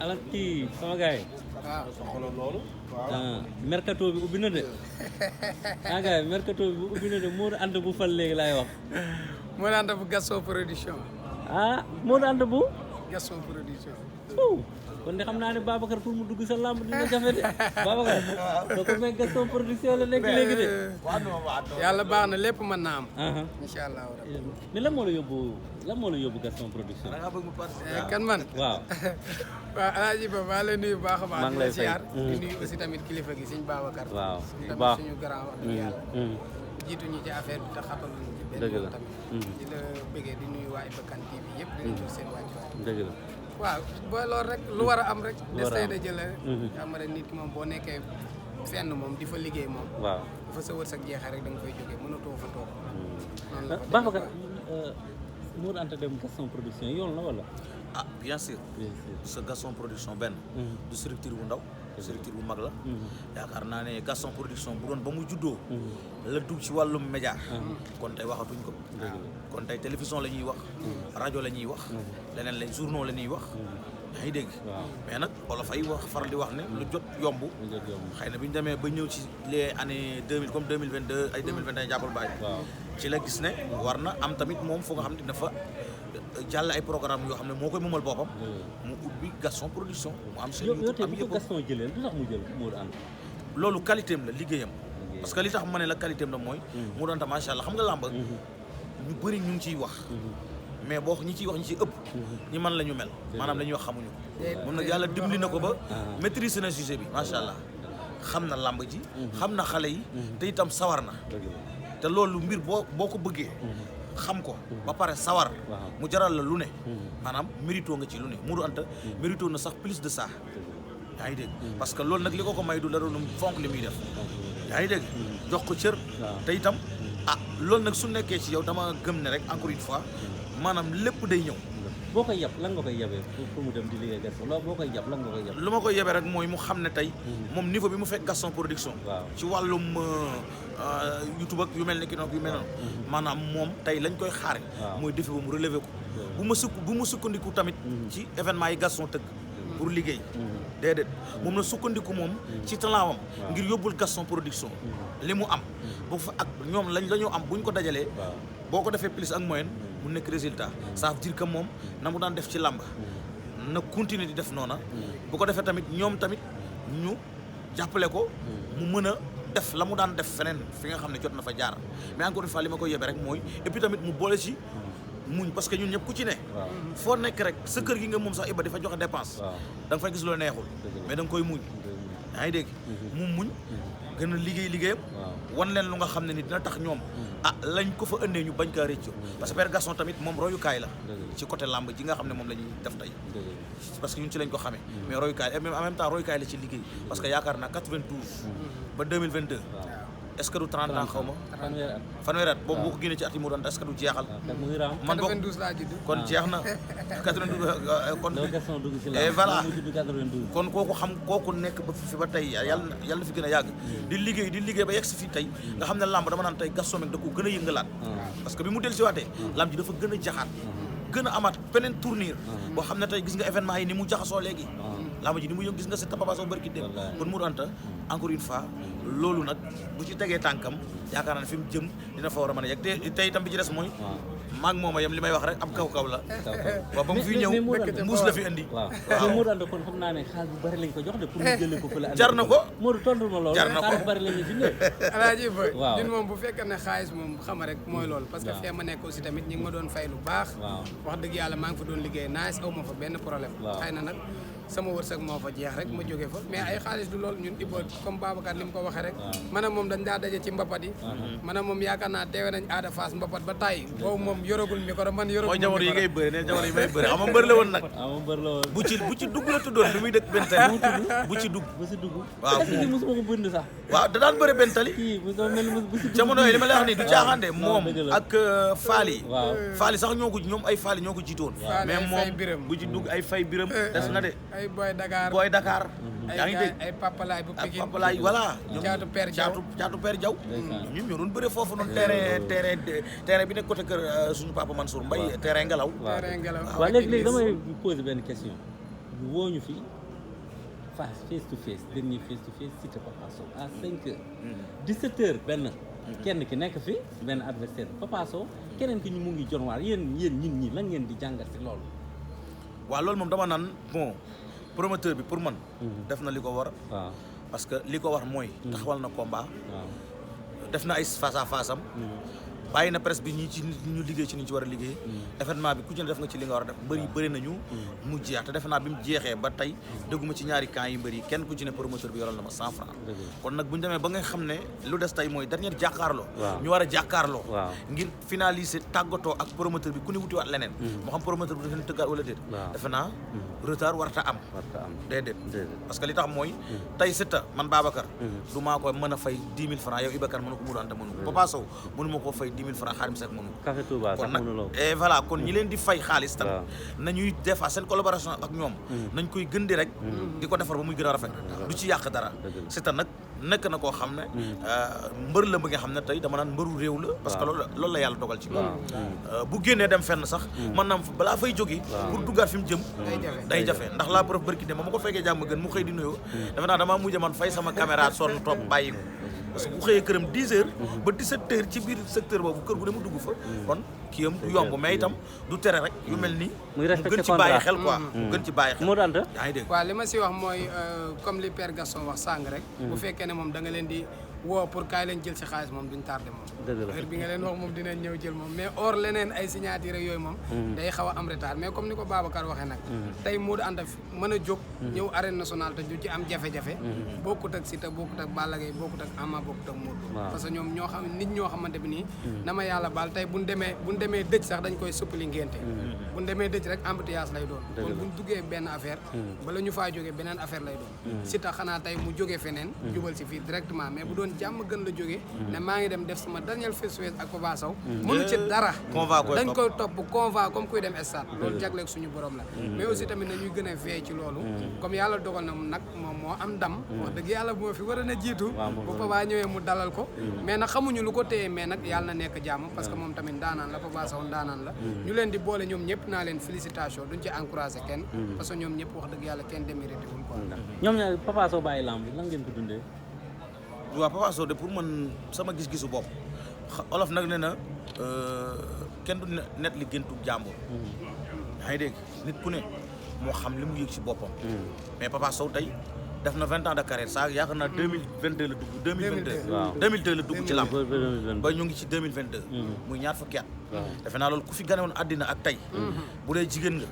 ala kii sama gars yi. mercato bi ubbi na de. ah gars yi mercato bi ubbi na de Modou Anta bu fal léegi laay wax. Modou Anta bu Gaston Production. ah Modou Anta bu. Gaston Production. kon de xam naa ne Babacar pour mu dugg sa lamb dina jafe de Babacar. soo ko may Gaston Production la nekk léegi de. yàlla baax na lépp mën naa am. incha allah. mais lan moo la yóbbu Gaston Production. kan man. waaw. waaw Alaaji Ba maa lay nuyu bu baax a baax. maa ngi lay fay di nuyu aussi tamit kilifa gi sëñ Babacar. waaw bu baax suñu grand wax dëgg yàlla. jiitu ñu ci affaire bi te xatal ñu ci benn yoon tamit. di la bëggee di nuyu waa Iba Kane TV yëpp di nuyu seen wàccuwaay. dëgg la. waaw booy loolu rek lu war a am rek. des tey da jëlee. xam rek nit ki moom boo nekkee fenn moom di fa liggéey moom. waaw bu fa sa wërsëg jeexee rek da nga fay jógee mënatoo fa toog. noonu la fa Babacar Modou Anta dem Gaston Production yoon la wala. ah bien sûr. sa Gaston Production benn. du structure bu ndaw. structure bu mag la. yaakaar naa ne Gaston Production bu doon ba mu juddoo. la dugg ci wàllum média. kon tey waxatuñ ko. kon tey télévision la ñuy wax. rajo la ñuy wax. leneen lañ journaux la ñuy wax. yaa ngi dégg. mais nag olof ay wax faral di wax ne lu jot yomb. xëy na bi ñu demee ba ñëw ci les années 2000 comme 2022 ay 2021 jàppal bàyyi. ci la gis ne war na am tamit moom foo nga xam ne dafa jàll ay programme yoo xam ne moo koy moomal boppam. mu ubbi Gaston Production. mu am seen yow tey bu ko Gaston jëlee lu tax mu jël Modou Anta. loolu qualité am la liggéeyam. parce que li tax ma ne la qualité am la mooy. Modou Anta macha allah xam nga làmb ñu bëri ñu ngi ciy wax. mais boo ñi ciy wax ñi ciy ëpp. ñi man la ñu mel. maanaam la ñuy wax xamuñu ko. moom nag yàlla dimbali na ko ba. maîtriser na sujet bi macha allah. xam na làmb ji. xam na xale yi. te itam sawar na. te loolu mbir boo ko bëggee. xam ko ba pare sawar. mu jaral la lu ne. maanaam mérito nga ci lu ne Modou Anta mérito na sax plus de ça. yaa ngi dégg parce que loolu nag li ko may du dara lu fonk li muy def. yaa ngi dégg jox ko cër. te itam loolu nag su nekkee ci yow dama gëm ne rek encore une fois maanaam lépp day ñëw. boo koy yab lan nga koy yabee pour mu dem di liggéey Gaston loolu boo koy yab lan nga koy yab. lu ma koy yabee rek mooy mu xam ne tey. moom niveau bi mu fekk Gaston Production. ci wàllum YouTube ak yu mel ne ki noonu yu mel noonu. maanaam moom tey lañ koy xaare. mooy défi ba mu relever ko. bu ma sukkandiku tamit. ci événement yi Gaston tëgg. pour liggéey. déedéet moom na sukkandiku moom. ci talaawam. ngir yóbbul Gaston Production. li mu am. bu fa ak ñoom la ñu am buñ ko dajalee. boo ko defee plus ak moyenne. mu nekk résultat ça veut dire que moom na mu daan def ci làmb na continuer di def noona bu ko defee tamit ñoom tamit ñu jàppale ko mu mën a def la mu daan def feneen fi nga xam ne jot na fa jaar mais encore une fois li ma koy yebe rek mooy et puis tamit mu boole ci muñ parce que ñun ñëpp ku ci ne foo nekk rek sa kër gi nga moom sax Iba di fa joxe dépense da nga fay gis loo neexul mais da nga koy muñ yaa ngi dégg mu muñ gën a liggéeyam wan leen lu nga xam ne ni dina tax ñoom lañ ko fa ëndee ñu bañ kaa réccu parce que Père Gaston tamit moom royukaay la ci côté làmb ji nga xam ne moom la ñuy def tey parce que ñun ci lañ ko xamee mais royukaay et même en même temps royukaay la ci liggéey parce que yaakaar naa 92 ba 2022 est-ce que du 30 ans xaw ma fanweeri at boobu boo ko génnee ci at yi mu doon est-ce que du jeexal man bokk 92 laa judd kon jeex na 92 kon et voilà kon kooku nekk ba fi ba tey yàlla na fi gën a yàgg di liggéey ba yegg si fii tey nga xam ne làmb dama naan tey Gaston da ko gën a yëngalaat parce que bi mu del si waatee làmb ji dafa gën a jaxaat gën a amaat beneen tournure boo xam ne tey gis nga événement yi ni mu jaxasoo léegi làmb ji ni mu yëngu gis nga c'est Papa Sow barki dem kon Modou Anta encore une fois loolu nag bu ci tegee tànkam yaakaar naa ne fi mu jëm dina fa war a mën a yegg te tey itam bi ci des mooy maag mooma yam li may wax rek ab kaw la waaw ba mu fi ñëw mbuus la fi indi waaw mais Modou Anta kon xam naa ne xaalis bu bari lañ ko jox de pour mu jëlee ko fële jar na ko Modou tontul ma loolu jar na ko xaalis bu bari lañ la jëndee Alaaji Ba ñun moom bu fekkee ne xaalis moom xama rek mooy loolu parce que fee ma nekk aussi tamit ñi ngi ma doon fay lu baax wax dëgg yàlla maa ngi fa doon liggéey nice aw ma fa benn problème xëy na nag sama wërsëg moo fa jeex rek ma jóge fa mais ay xaalis du loolu ñun Iba comme Babacar li mu ko waxee rek man ak moom dañ daa daje ci mbapat yi man ak moom yaakaar naa teewe nañ Ada Fass mbapat ba tàyyi boobu moom yoragul micro man yoragul mooy jamono yi ngay bëri ne jamono yi may bëri ama mbër la woon nag bu ci dugg la tuddoon bi muy dëkk benn tali bu ci dugg waaw mosuma ko bënd sax waaw da daan bëri benn tali jamono yi li ma lay wax nii du caaxaan de moom ak faali sax ñoo ko ñoom ay faali ñoo ko jiitoon mais moom bu ci dugg ay fay biram des na de ay Boy Dakar yaa ngi dégg ay Papalaay bu Pikine Papalaay voilà Caatu Père Diaw Caatu Père Diaw ñun ñoo doon bëre foofu noonu terrain bi nekk côté kër suñu papa Mansour Mbaye terrain ngelaw waaw léegi damay poser benn question ñu woo ñu fi face to face dernier face to face Siteu Papa Sow à 5h 17h benn kenn ki nekk fi benn adversaire Papa Sow keneen ki ñu mu ngi jon waar yéen ñin ñi lan ngeen di jàngat si loolu waaw loolu moom dama naan bon promoteur bi pour man def na li ko war waaw parce que li ko war mooy taxawal na combat def na ay face à face am bàyyi na presse bi ñu liggéey ci ni ci war a liggéey événement bi ku ci ne def nga ci li nga war a def mbër yi bëri nañu mu jeex te defe naa bi mu jeexee ba tey dégguma ci ñaari camp yi mbër yi kenn ku ci ne promoteur bi yoral na ma 100 francs kon nag bu ñu demee ba nga xam ne lu des tey mooy dernier jàkkaarloo ñu war a jàkkaarloo ngir finaliser tàggatoo ak promoteur bi ku ne wutiwaat leneen moo xam promoteur bi dafa leen tëggaat wala déet defe naa retard warta am déedéet parce que li tax mooy tey Siteu man Babacar du maa ko mën a fay 10 000 francs yow Ibacar mënu ko mu doon te mënu ko Papa Sow mënu ma koo fay 10 000 francs Xaadim Seck mënu ko Café Touba sax mënuloo et voilà kon ñi leen di fay xaalis tam nañuy def seen collaboration ak ñoom nañ koy gën di rek di ko defar ba muy gën a rafet du ci yàq dara Siteu nag nekk na koo xam ne mbër la ba nga xam ne tey dama naan mbëru réew la parce que loolu la yàlla dogal ci bu génnee dem fenn sax man naam balaa fay jógee pour duggaat fi mu jëm day jafe ndax la preuve bërki de ma ko fekkee jàmm gën mu xëy di nuyoo dafa naa damaa mujj man fay sama caméra sonn topp bàyyi ko parce que bu xëyee këram 10 heures ba 17 heures ci biir secteur boobu kër gu ne mu dugg fa kon kii am du yomb mais itam du tere rek yu mel nii mu gën ci bàyyi xel quoi mu gën ci bàyyi xel yaa ngi dégg waaw li ma si wax mooy comme li Père Gaston wax sàng rek bu fekkee ne moom da nga leen di woo pour kaay leen jël si xaalis moom duñ tardé moom heure bi nga leen wax moom dinañ ñëw jël moom mais or leneen ay signature ak yooyu moom day xaw a am retard mais comme ni ko Babacar waxee nag tey Modou Anta mën a jóg ñëw arène nationale te du ci am jafe-jafe bokkut ak Siteu bokkut ak Balla Gaye bokkut ak Ama bokkut ak Modou parce que ñoom ñoo xam nit ñoo xamante bi nii na ma yàlla baal tey buñ demee dëj sax dañ koy suppali ngénte buñ demee dëj rek embouteillage lay doon kon buñ duggee benn affaire bala ñu faa jógee beneen affaire lay doon Siteu xanaa tey mu jógee feneen jubal si fii directement mais bu doon jàmm gën la jógee ne maa ngi dem def sama dernier face-to-face ak Papa Sow mënu ci dara dañ koy topp convoi comme kuy dem stade loolu jagleeg suñu borom la mais aussi tamit nañuy gën a veey ci loolu comme yàlla dogal na nag moom moo am ndam wax dëgg yàlla moo fi war a na jiitu bu Papa ñëwee mu dalal ko mais nag xamuñu lu ko téye mais nag yàlla na nekk jàmm parce que moom tamit ndaanaan la Papa Sow ndaanaan la ñu leen di boole ñoom ñëpp naa leen félicitation duñ ci encouragé kenn parce que ñoom ñëpp wax dëgg yàlla kenn démérité wuñ quoi ñoom ñaar Papa Sow bàyyi lamb lan ngeen ko dundee waaw Papa Sow de pour man sama gis-gisu bopp olof nag ne na kenn du net li géntu jàmbur yaa ngi dégg nit ku ne moo xam li mu yëg ci boppam mais Papa Sow tey def na 20 ans de carrière saa yaakaar naa 2022 la dugg 2002 la dugg ci làmb ba ñu ngi ci 2022 muy ñaar fukki at defe naa loolu ku fi gane woon àddina ak tey bu dee jigéen nga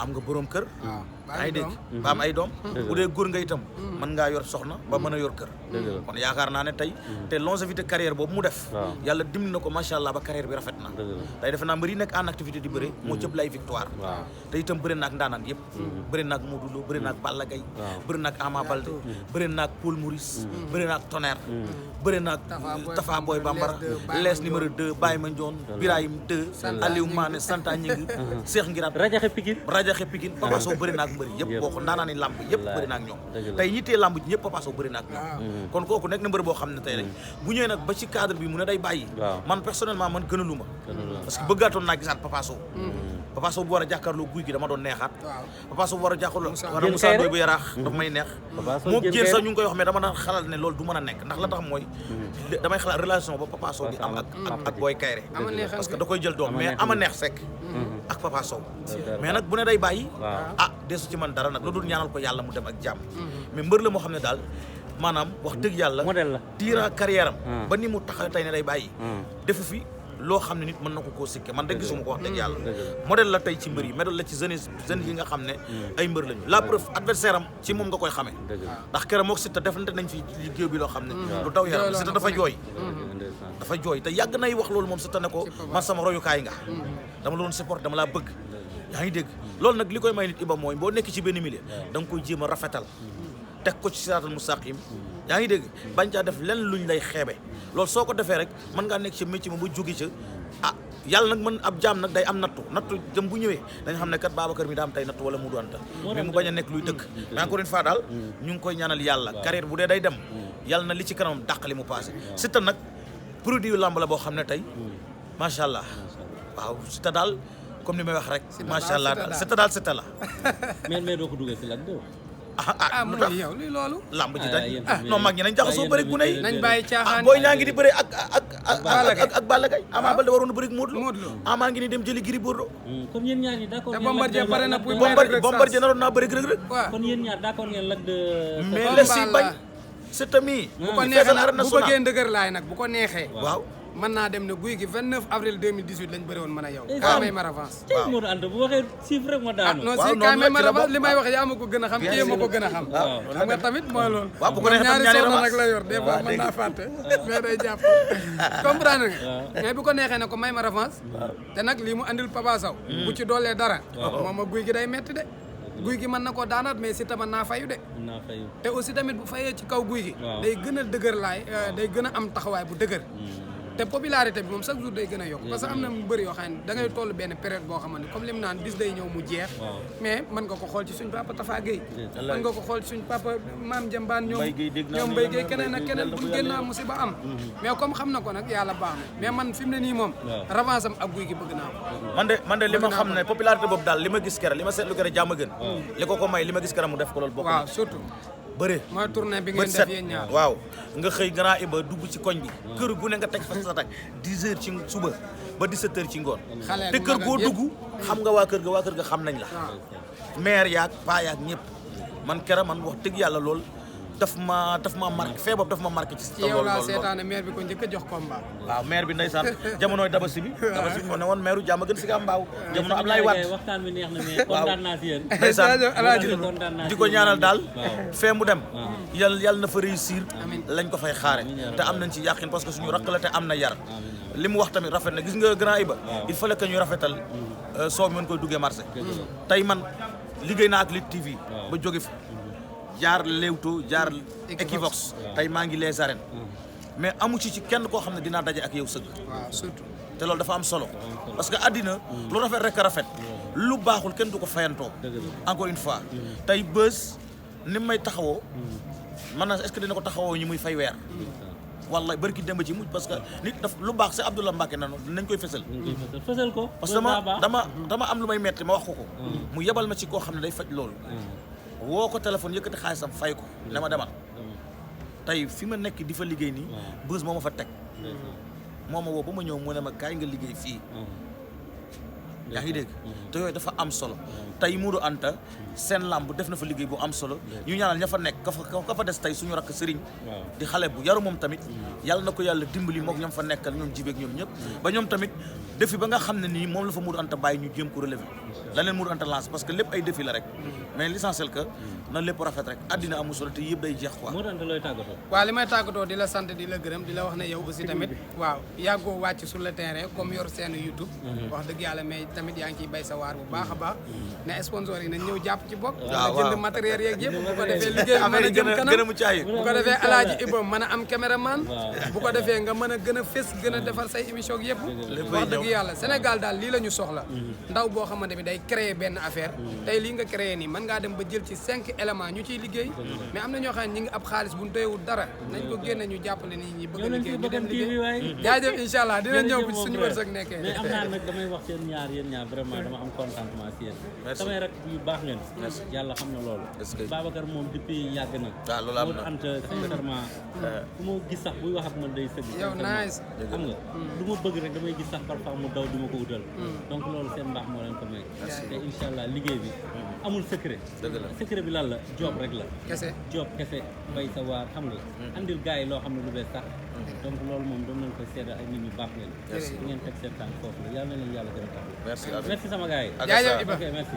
am nga borom kër yaa ngi dégg ba am ay doom bu dee góor nga itam mën ngaa yor soxna ba mën a yor kër kon yaakaar naa ne tey te longévité carrière boobu mu def yàlla dimbali na ko macha allah ba carrière bi rafet na tey defe naa mbër yi nekk en activité di bëre moo cëpp lay victoire te itam bëri naak ndaanaan yëpp bëri naak Modou Lo bëri naak Balla Gaye bëri naak Ama Baldé bëri naak Paul Maurice bëri naak Tonnerre bëri naak Tafa Boy Bambara lees numéro 2 Baye Mandione Birahim 2 Aliou Mané Santa Ñing Cheikh Ngirat Rajaxe Pikine Papa Sow bëri naak mbëri yëpp boo ko ndaanaan ni làmb yëpp bëri naak ñoom tey ñi tee làmb ji ñëpp Papa Sow bëri naak ñoom kon kooku nekk na mbër boo xam ne tey rek bu ñëwee nag ba ci cadre bi mu ne day bàyyi man personnellement man gënaluma parce que bëggaatoon naa gisaat Papa Sow Papa Sow bu war a jàkkaarloo guy gi dama doon neexaat Papa Sow bu war a jàkkaarloo war a Moussa Ndoye bu yaraax daf may neex moom jéen sax ñu ngi koy wax mais dama daan xalaat ne loolu du mën a nekk ndax la tax mooy damay xalaat relation ba Papa Sow di am ak Boy Kayre parce que da koy jël doom mais ama neex sekk ak Papa Sow mais nag bu ne day bàyyi desu ci man dara nag loolu dul ñaanal ko yàlla mu dem ak jàmm mais mbër la moo xam ne daal maanaam wax dëgg yàlla tiira carrière am ba ni mu taxaw tey ne day bàyyi defu fi loo xam ne nit mën na ko koo sikke man de gisuma ko wax dëgg yàlla modèle la tey ci mbër yi modèle la ci jeunes yi nga xam ne ay mbër lañu la preuve adversaire am ci moom nga koy xamee ndax keroog mook Siteu defante nañ fi liggéey bi loo xam ne lu daw yaram Siteu dafa jooy te yàgg nay wax loolu moom Siteu ne ko man sama royukaay nga dama la doon support dama laa bëgg yaa ngi dégg loolu nag li koy may nit Iba mooy boo nekk ci benn milieu da nga koy jéem a rafetal teg ko ci siraatal mustaqim yaa ngi dégg bañ caa def lenn luñ lay xeebe loolu soo ko defee rek mën ngaa nekk ci métier ma ba jóge ca yàlla nag man ab jaam nag day am nattu jëm bu ñëwee dañ xam ne kat Babacar mi daa am tey nattu wala Modou Anta mais mu bañ a nekk luy dëkk mais encore une fois daal ñu ngi koy ñaanal yàlla carrière bu dee day dem yàlla na li ci kanamam dàq li mu passé Siteu nag produit yu làmb la boo xam ne tey macha allah waaw Siteu daal comme ni may wax rek macha allah daal Siteu la mais doo ko dugal si Lac 2 mooy yow luy loolu lamb ji dañ non mag ñi nañ jaxasoo bëri gu ne nañ bàyyi caaxaan booy ñaa ngi di bëri ak Balla Gaye Ama Baldé waroon na bëri ak Modou Lô Ama ngi ni dem jëli Gris Bordeaux comme yéen ñaar ñi d'accord te Bombardier pare na pour Bombardier naroon naa bëri Reug Reug kon yéen ñaar d'accord ngeen Lac 2 mais la si bañ Siteu mi bu ko neexee nag bu bëggee ndëgër laay nag bu ko neexee waaw mën naa dem ne guy gi 29 avril 2018 lañ bëri woon mën a yow may ma revanche tey Modou Anta bu waxee chiffre rek ma daanu non si kaay may ma revanche li may wax yaa ma ko gën a xam kii ma ko gën a xam xam nga tamit mooy loolu waaw bu ko neexee ñaari ñaari soxna nag revanche la yor des fois mën naa fàtte mais day jàpp comprendre nga mais bu ko neexee ne ko may ma revanche te nag lii mu andil Papa Sow bu ci doolee dara moom ma guy gi day metti de guy gi mën na koo daanaat mais Siteu mën naa fayu de te aussi tamit bu fayee ci kaw guy gi day gën a dëgër laay day gën a am taxawaay bu dëgër te popularité bi moom chaque jour day gën a yokk parce que am na mu bëri yoo xam ne da ngay toll benn période boo xamante ni comme li mu naan bis day ñëw mu jeex mais mën nga ko xool ci suñ papa Tafa Gueye mën nga ko xool ci suñ papa Maam Jambaan ñoom Mbaye Gueye keneen ak keneen bu génnaa musiba am mais comme xam na ko nag yàlla baax na mais man fi mu ne nii moom revanche am ak guy gi bëgg naa ko man de li ma xam ne popularité boobu daal li ma gis kere li ma seetlu kere jàmm gën li ko may li ma gis kere mu def ko loolu bokk waaw surtout bëre mooy tournée bi ngeen def yéen ñaar waaw nga xëy Grand Iba dugg ci koñ bi kër gu ne nga teg fa sa tak 10 heures ci suba ba 17 heures ci ngoon te kër goo dugg xam nga waa kër ga xam nañ la maire yaag paa yaag ñëpp man kera man wax dëgg yàlla lool daf ma marqué fee boobu daf ma marqué ci yow laa seetaane maire bi ko njëkk a jox combat waaw maire bi ndeysaan jamonooy dabasi bi moo ne woon maire jàmm gën si ka mbaaw jamono Ablaye Wade waxtaan bi neex na mais kontaan naa si yéen ndeysaan di ko ñaanal daal fee mu dem yàlla na fa réussir lañ ko fay xaare te am nañ ci yàqin parce que suñu rakk la te am na yar li mu wax tamit rafet na gis nga Grand Iba il fallait que ñuy rafetal soo mën koy duggee marché tey man liggéey naa ak Lutte TV ba jóge fi jaar Leewtoo jaar Equivox tey maa ngi les arènes mais amu ci kenn koo xam ne dinaa daje ak yow sëgg waaw surtout te loolu dafa am solo parce que àddina lu rafet rek a rafet lu baaxul kenn du ko fayantoo encore une fois tey bës ni may taxawoo man na est-ce que dina ko taxawoo ñi muy fay weer wallaay bari ki demba ci mujj parce que nit daf lu baax c'est Abdoulaye Mbacke nanu nañ koy fësal ko parce que dama am lu may metti ma wax ko mu yebal ma ci koo xam ne day faj loolu woo ko téléphone yëkkati xaalisam fay ko ne ma demal tey fi ma nekk di fa liggéey nii bës moo ma fa teg moo ma woo ba ma ñëw mu ne ma kaay nga liggéey fii yaa ngi dégg te yooyu dafa am solo tey Modou Anta seen làmb def na fa liggéey bu am solo ñu ñaanal ña fa nekk ka fa des tey suñu rakk sëriñ di xale bu yaru moom tamit yàlla na ko yàlla dimbali mook ñoom fa nekkal ñoom jibeek ñoom ñëpp ba ñoom tamit défi ba nga xam ne nii moom la fa Modou Anta bàyyi ñu jéem ko relever la leen Modou Anta lance parce que lépp ay défi la rek mais l'essentiel que na lépp rafet rek àddina amul solo te yëpp day jeex quoi. Modou Anta looy tàggatoo. waaw li may tàggatoo di la sant di la gërëm di la wax ne yow aussi tamit waaw yàggoo wàcc sur le terrain comme yor seen YouTube wax dëgg yàlla mais tamit yaa ngi ciy bay sa waar bu baax a baax ne sponsor yi nañ ñëw jàpp ci bokk nga jënd matériel yeeg yëpp bu ko defee liggéey bi mën a jëm kanam bu ko defee Alaaji Iba mën a am caméraman bu ko defee nga mën a gën a fés gën a defar say émission yëpp wax dëgg yàlla Sénégal daal lii la ñu soxla ndaw boo xamante bi day créer benn affaire tey lii nga créer nii mën ngaa dem ba jël ci 5 éléments ñu ciy liggéey mais am na ñoo xam ne ñi ngi ab xaalis bu ñu doyewul dara nañ ko génne ñu jàppale nit ñi bëgg a liggéey ñu dem liggéey jaajëf incha allah dina ñëw bu suñu wërsëg nekkee mais am naa nag damay wax seen yéen ñaar vraiment dama am contentement si yéen samay rek yu baax ngeen yàlla xam na loolu Babacar moom depuis yàgg na Modou Anta sincèrement fu ma gis sax buy wax ak man day sëgg yow nice xam nga lu ma bëgg rek damay gis sax parfois mu daw du ma ko utal donc loolu seen mbaax moo leen ko may te incha allah liggéey bi amul secret secret bi lan la job rek la job kese bay sa waar xam nga andil gars yi loo xam ne lu bees sax donc loolu moom doon nañ ko seede ay nit ñu baax leen di ngeen teg seen tànk foofu la yàlla na leen yàlla gën a tax merci sama gars yi jaajëf Iba ok merci